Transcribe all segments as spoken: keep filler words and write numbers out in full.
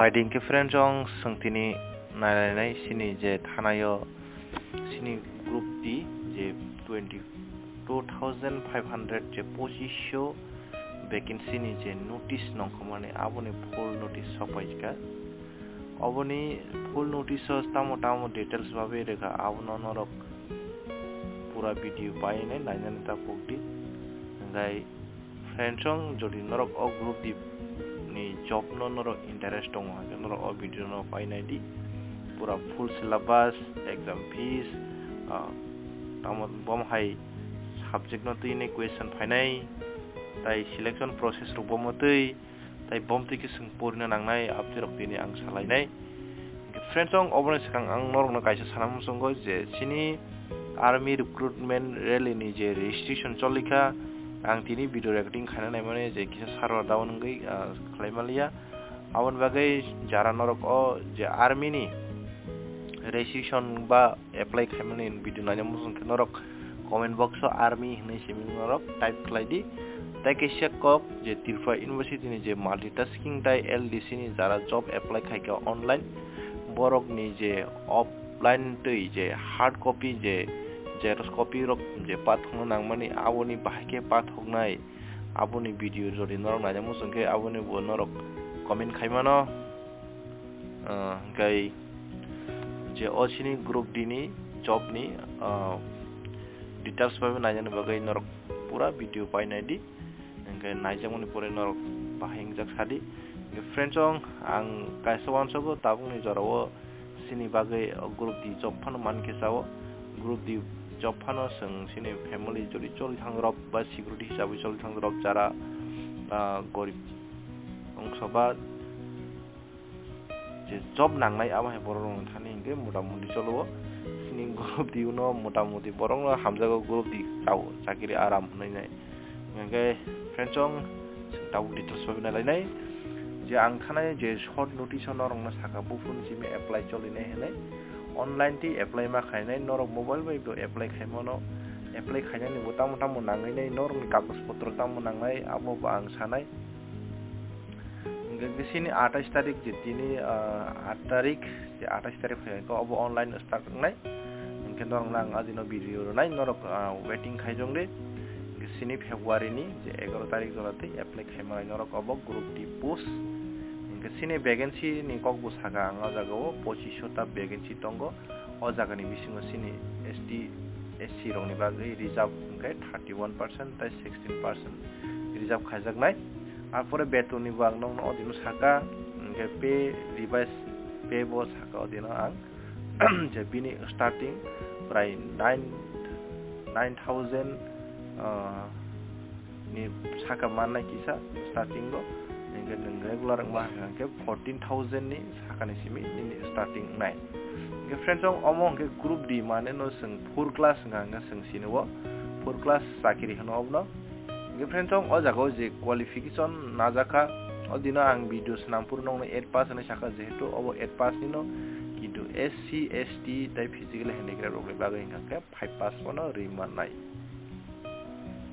Paiding khe friends, ang swng tini nailainai sini je thanaio sini group D je twenty two thousand five hundred je pochisho vacancy ni je notice nongkhormani aboni full notice sokpaikha. Oboni full notice o tamo tamo details babe rega abono norok pura video painai nainani ta pokdi. Hingkai friends, ang jodi norok o group D ni job no norok interest tongo hingke norok o video no painai di. Pura full syllabus, exam fees, ah, tamo bom hai subject no twi ni question phainai, tai selection process rok bomo twi, tai bom twi khe swng porina nangnai abdi rok tini ang salainai. Friends, ang oboni swkang ang norokno kaisa sana muchungo je chini army recruitment rally ni je registration cholikha, ang tini video recording khaina naimani je kisa server down wngwi, ah, khlai manliya. Aboni bagwi jara norok o je army ni registration ba apply khaimani video naina muchung khe norok comment box o army hinwi simi norok type khlai di. Tai kaisa kok je Tripura University ni je multitasking tai L D C ni jara job apply khaikha online, borok ni je offline twi je hard copy je xerox copy rok je pathokna nangmani aboni bahai khe pathoknai. Aboni video jodi norok naina muchung khe aboni bo norok comment khaimano. Ah, hingkai je o chini group D ni job ni, ah, details bai nainani bagwi norok pura video painai di. Hingkai naijakmani pore norok bahai wngjak sadi. Hingke friends, ang kaisa uansogo tabukni jorao chini bagwi o group D job phano mankhe sao. Group D job phano chwng chini family jodi choli thang rok ba security hisabai choli thang rok jara, ah, gorib ongsoba je job nangnai abo hai borok rok thani hingke mota moti cholo o. Chini group D uno mota moti borok no hamjago group D sao chakiri aram hwnwi nai. Hingke friends, ang tabuk details bai nai lainai. Je ang thanai je short notice o norok no saka buphuru simi apply cholinai hinwi. Online twi apply ma khainai, norok mobile bai bo apply khaimano. Apply khainani bo tamo tamo nangwi nai, norokni kagoj potro tamo nangnai abo bo ang sanai. Hingke bisini atais tarik je tini, ah, aat tarik, je atais tarik phai khe obo online start wngnai. Hingke norokno ang adino video rwnai, norok, ah, waiting khaijong de. Hingke sini February ni je egaro tarik jora tei apply khaimanai norok obo group D post. Hingke sini vacancy ni kok bo saka ang o jaga o pochisho ta vacancy tongo. O jagani bisingo chini S T, S C rokni bagwi reserve hwnkhe thirty one percent tei sixteen percent reserve khaijaknai. Arpore betonni bo ang nokno o dino saka, hwnkhe pay revise pay bo saka o dino ang je bini starting prai nine, nine thousand, ah, ni saka mannai kisa starting o, hingke nwng regular wngma hingke fourteen thousand ni sakani simi nini starting wngnai. Hingke friends, omo hingke group D mane no chwng four class wngkha hingke chwng sini o four class chakiri hino obono. Hingke friends, o jaga o je qualification najakha, o dino ang video swnam phuru nokno eight pass hinwi sakha, jehetu obo eight pass ni no, kintu S C, S T tei physical handicraft rokni bagwi hingka khe five pass bono ri mannai.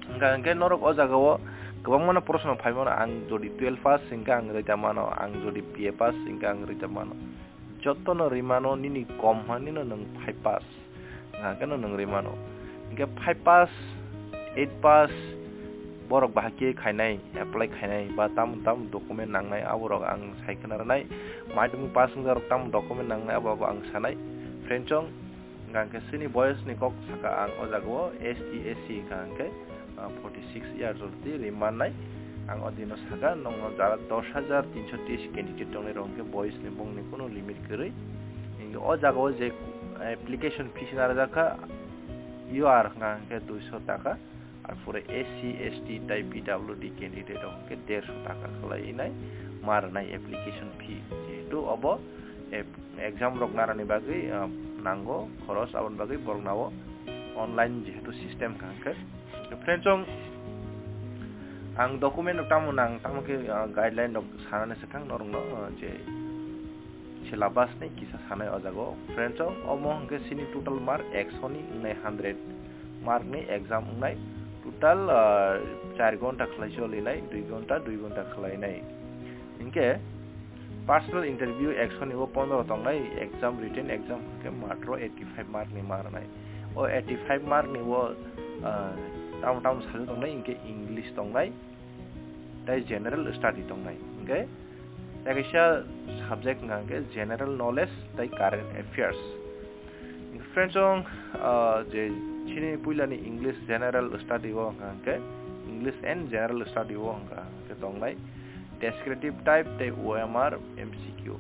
Hingka hingke norok o jaga o kwbangma no proshno phai mano, ang jodi twelve pass hingke ang rita mano, ang jodi B A pass hingke ang rita mano. Jotono ri mano nini kom hwnwi no nwng five pass, hingke no nwng ri mano. Hingke five pass, eight pass, borok bahai khe khainai, apply khainai, ba tamo tamo document nangnai, aborok ang sai khna rwnai. Madhyamik pass wngya rok tamo document nangnai, abo abo ang sanai. Friends, hingke chini boyos ni kok saka ang o jaga o S T, S C hingka hingke, ah, forty six years old twi ri mannai. Ang o dino saka nokno jara dos hajar tinso tris candidate tongnai rok hingke boyos ni bongni kunu limit kwrwi. Hingke o jaga o je application fees narwkjakha, U R hingka hingke duiso taka. Arpore S C, S T tai P W D candidate rok hingke derso taka khwlai nai ma rwnai application fee. Jehetu obo ap-, exam rok narani bagwi, ah, nango khoros, aboni bagwi borok nao online jehetu system hingka hingke. Friends, ang, ang document rok tamo nang, tamo khe, ah, guideline rok sanani swkang norokno, ah, je syllabus ni kisa sanai o jaga o. Friends, ang omo hingke sini total mark ekso ni wngnai hundred mark ni exam wngnai. Total, ah, char ghonta khlai choli nai, dui ghonta, dui ghonta khlai nai. Hingke Personal interview ekso ni o pondro tongnai, exam, written exam hwnkhe matro eighty five mark ni ma rwnai. O eighty five mark ni o, ah, tamo tamo sajak tongnai, hwnkhe English tongnai, tei general study tongnai. Hwnkhe tei kaisa subject hwnkha hwnkhe general knowledge tei current affairs. Friends, chwng, ah, je chini puilani English general study o hwnkha hwnkhe English and general study o hwnkha hwnkhe tongnai descriptive type tei O M R M C Q.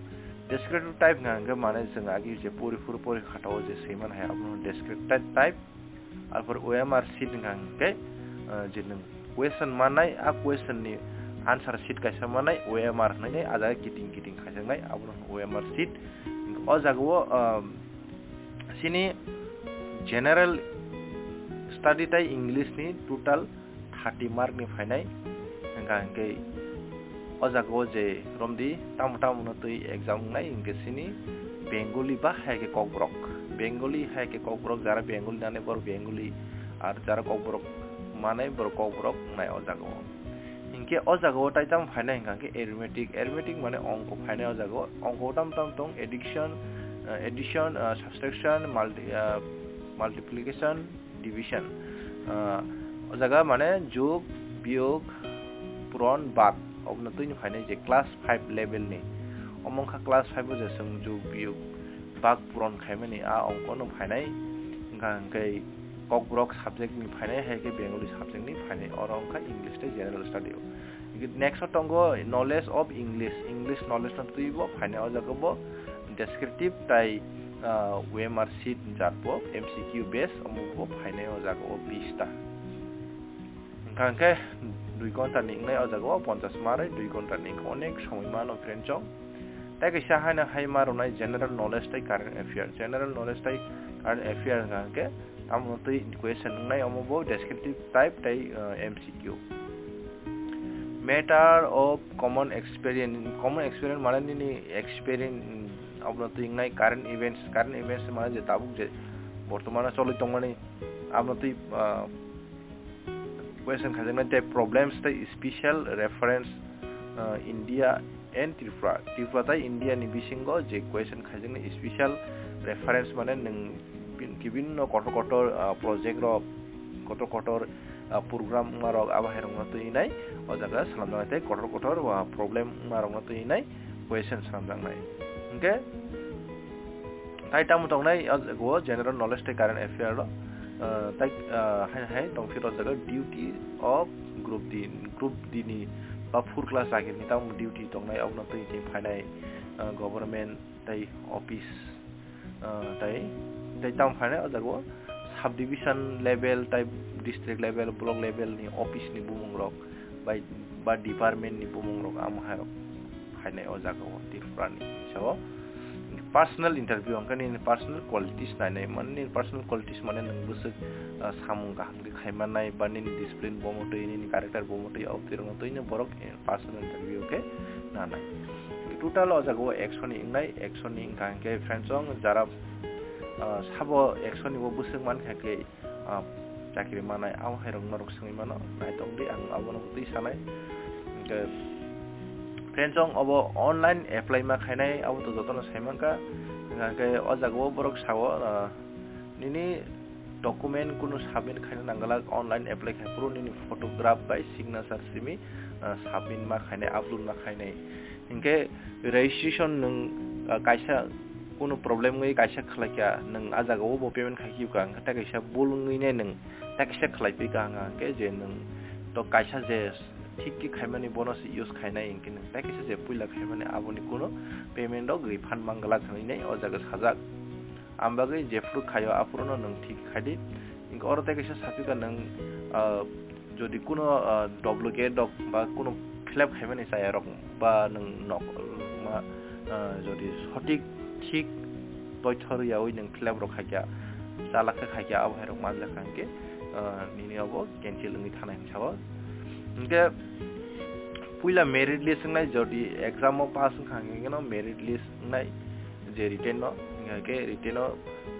Descriptive type hwnkha hwnkhe mane chwng agi je pori phuru pori khatao je swiman hai abono descriptive type. Arpor O M R sheet hwnkha hwnkhe, ah, je nwng question manai, a question ni answer sheet kaisa manai, O M R hwnwi nai, a jaga kiting kiting khaijaknai, abono hwnkha O M R sheet. O jaga o, ah, chini general study tei English ni total thirty mark ni phainai. Hwnkha hwnkhe o jaga o je romdi tamo tamo no twi exam wngnai hwnkhe chini Bengali ba hai khe Kokborok. Bengali hai khe Kokborok, jara Bengali nani borok Bengali, ar jara Kokborok manai borok Kokborok wngnai o jaga o. Hinkhe o jaga o tai tamo phainai hwnkha khe arithmetic, arithmetic mane ongko phainai o jaga o. Ongko tam tam tong, addition, ah, addition, ah, subtraction, multi-, ah, multiplication, division. Ah, o jaga mane jug, biyog, puron, bag. Obono twini phainai je class five level ni. Omo wngkha class five o je chwng jug, biyog, bag, puron khaimani a ongko no phainai. Hwnkha hwnkhe Kokborok subject ni phainai, hai khe Bengali subject ni phainai. Oro wngkha English tei general study o. Next o tongo knowledge of English. English knowledge no twi bo phainai o jaga bo descriptive tai, ah, O M R sheet jat bo M C Q base omo bo phainai o jaga o bista. Hwnkha hwnkhe dui ghonta ni wngnai o jaga o ponchash mark, dui ghonta ni wngkha onek somoi mano friend chong. Tai kaisa haino hai ma rwnai general knowledge tai current affair. General knowledge tai current affair hwnkha hwnkhe tamo twi question wngnai omo bo descriptive type tai, ah, M C Q. Matter of common experience, common experience mane nini experience, mm, abono twi wngnai current events, current events mane je tabuk je bortomano choli tongmani abono twi, ah, question khaijaknai tei problems tei special reference, ah, India and Tripura. Tripura tei India ni bisingo je question khaijaknai special reference mane nwng bin-, kibinno kotor kotor, ah, project rok, kotor kotor, ah, program wngma rok abo hai rokno twi nai o jaga swnamjaknai tei kotor kotor, ah, problem wngma rokno twi nai question swnamjaknai. Hwnkhe tai tamo tongnai o jaga o general knowledge tei current affair rok, ah, tai, ah, hai hai tongphiro o jaga duty of group D, group D ni ba four class chakiri ni tamo duty tongnai abono twi twi phainai, ah, government tei office, ah, tei, tei tamo phainai o jaga o subdivision level tei district level, block level ni office ni bumung rok bai ba department ni bumung rok amo hai rok phainai o jaga o Tripura ni sao. Personal interview hwnkhe nini personal qualities nainai, mane nini personal qualities mane nwng bwswk, ah, samung kaham khe khaimanai ba nini discipline bomo twi, nini character bomo twi, o twi rokno twi no borok, eh, personal interview khe nanai. Total o jaga o ekso ni wngnai, ekso ni wngkha hwnkhe friends chong jara, ah, sabo ekso ni bo bwswk mankha khe, ah, chakri manai abo hai rok norok swngwi mano, naithok di ang abono twi sanai. Hwnkhe friends chong obo online apply ma khainai abo to jotono sai mankha, hwnkhe o jaga o borok sao, ah, nini document kunu submit khaina nangwlak, online apply khai phuru nini photograph bai signature simi, ah, submit ma khainai, upload ma khainai. Hinkhe registration nwng, ah, kaisa kunu problem wngwi kaisa khlaikha, nwng ah jaga o bo payment khai phiyokha, hwnkhe tei kaisa bul wngwi nai nwng tei kaisa khlai phikha, hwnkhe je nwng to kaisa je thik khe khaimani bono se use khainai, hinkhe nwng tei kaisa je puila khaimani aboni kunu payment rok refund mangwlak hwnwi nai o jaga sajak. Ang bagwi jephuru khaio, aphuru no nwng thik khai di. Hinkhe oro tei kaisa sapikha nwng, ah, jodi kuno, ah, duplicate rok ba kuno fill up khaimani chaya rok ba nwng nok ma, ah, jodi sothik thik toithor yaui nwng fill up rok khaikha, chala khe khaikha, abo hai rok manjakha hinkhe, ah, nini abo cancel wngwi thanai hinwi sao. Hinkhe puila merit list wngnai, jodi exam o pass wngkha hinkhe no merit list wngnai. Je written no, hingkha khe written no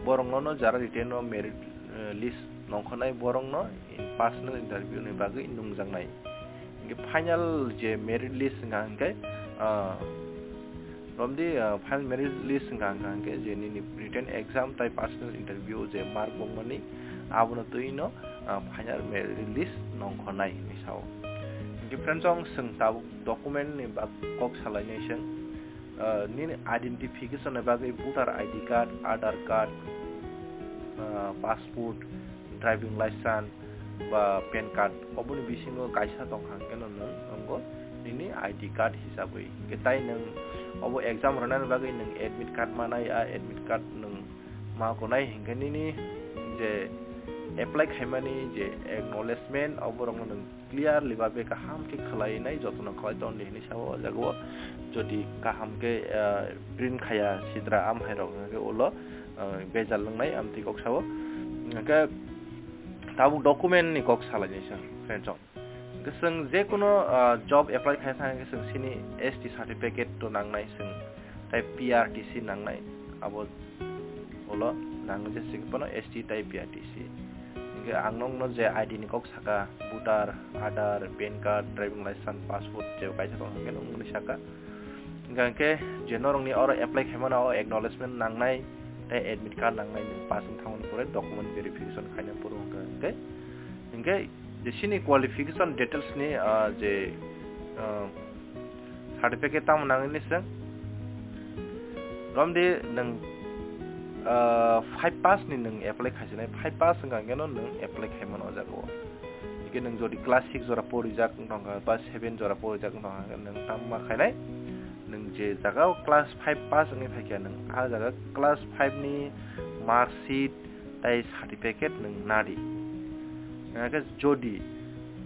borok no, no jara written no merit, eh, list nongkhornai borok no in personal interview ni bagwi nungjaknai. Hinkhe final je merit list wngkha hinkhe, ah, Romdi, ah, final merit list wngkha, wngkha hwnkhe je nini written exam tai personal interview je mark bongmani, abono twi no, ah, final merit list nongkhornai hinwi sao. Hwnkhe friends, chwng tabuk document ni bak kok salainai chwng, ah, nini identification ni bagwi voter I D card, Aadhaar card, ah, passport, driving license ba pan card, oboni bisingo kaisa tongkha hwnkhe no nwng wngo nini I D card hisabwi. Hwnkhe tai nwng obo exam rwnani bagwi nwng admit card manai, a admit card nwng ma konai hwnkhe nini je apply khaimani je acknowledgement, oborokno nwng clearly ba be kaham khe khwlainai, jotono khwlai tongdi hinwi sao o jaga o. Jodi kaham khe, ah, print khaya sidra amhairok hwnkhe ulo, ah, bejal wngnai amtwi kok sao. Hwnkhe tabuk document ni kok salainai chwng, friends, chwng. Hwnkhe chwng je kono, ah, job apply khai thang hwnkhe chwng chini S T certificate to nangnai chwng, tai P R T C nangnai, abo ulo nang je sik phano S T tai P R T C. Hwnkhe ang nokno je I D ni kok saka, voter, Aadhaar, pan card, driving license, passport, je kaisa tong hwnkhe nung mwnwi saka. Hwnkhe je norokni oro apply khaimano o acknowledgement nangnai, tei admit card nangnai, nwng pass wng thangmani pore document verification khaina phuru hwnkhe, hwnkhe, hwnkhe je chini qualification details ni, ah, je, ah, certificate tamo nangni chwng, romdi nwng, ah, five pass ni nwng apply khaisinai, five pass wngkha hwnkhe no nwng apply khaimano o jaga o. Hwnkhe nwng jodi class six jora porijak wng tongkha ba seven jora porijak wng tongkha, hwnkhe nwng tamo ma khainai? Nwng je jaga o class five pass wngwi phaikha, nwng a jaga class five ni mark sheet tai certificate nwng nadi. Hwnkhe jodi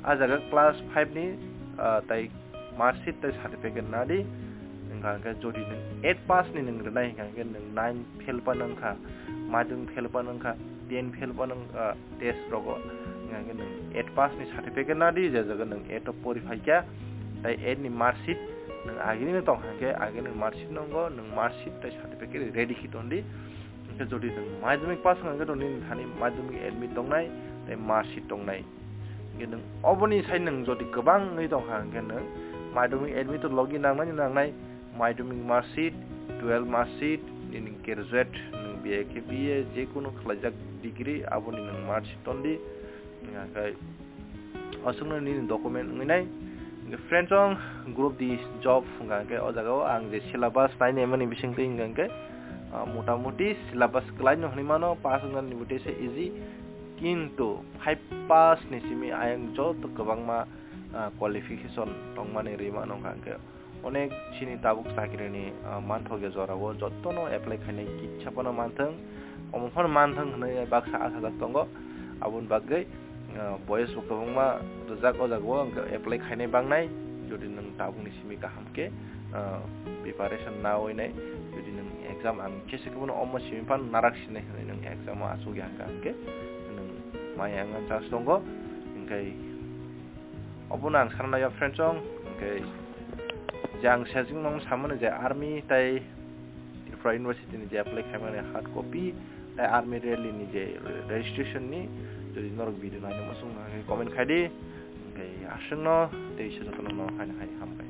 a jaga class five ni, ah, tai mark sheet tai certificate nadi, wngkha hwnkhe jodi nwng eight pass ni nwng rwnai hwnkha hwnkhe nwng nine fail phano wngkha, madhyamik fail phano wngkha, ten fail phano wngkha, test rogo, hwnkha hwnkhe nwng eight pass ni certificate nadi, je jaga nwng eight o pori phaikha, tai eight ni mark sheet nwng agini no tongkha hwnkhe agini mark sheet nongo, nwng mark sheet tai certificate ready khe tondi. Hwnkhe jodi nwng madhyamik pass wngkha hwnkhe to nini thani madhyamik admit tongnai, tai mark sheet tongnai. Hwnkhe nwng oboni sai nwng jodi kwbang wngwi tongkha hwnkhe nwng madhyamik admit to logi nangnai, nangnai, madhyamik mark sheet, twelve mark sheet, nini graduate, nwng B A khe B A, je kono khwlaijak degree, aboni nwng mark sheet tondi. Hwnkhe aswkno nini document wngwi nai. Hwnkhe friends, chwng group D job wngkha hwnkhe o jaga o ang je syllabus nainai mani bisingtwi hwnkha hwnkhe, ah, mota moti syllabus kwlaino hwnwi mano, pass wngna ni bo teisa easy, kintu five pass ni simi ayang joto kwbangma, ah, qualification tongmani rwi mano wngkha hwnkhe. Onek chini tabuk chakrini, ah, manthokya jorao jotono apply khainai kitsa phano manthwng, omo phano manthwng hwnwi baksa achajak tongo. Aboni bagwi, ah, boyes bo kwbangma rijak o jagao hwnkhe apply khainai bangnai. Jodi nwng tabukni simi kaham khe, ah, preparation nawi nai, jodi nwng exam ang jesa khe bono omo simi phano narak sinai hwnwi nwng exam o achukya hwnkha hwnkhe nwng maya wngna chance tongo. Hwnkhe obono ang sana naiya friends, chwng hwnkhe je ang sejwkno samani je army tai Tripura University ni je apply khaimani hard copy tai army rally ni je registration ni, jodi norok video naina muchung hwnkhe comment khai di, hwnkhe aswkno tei se jotono no haino hai hambai.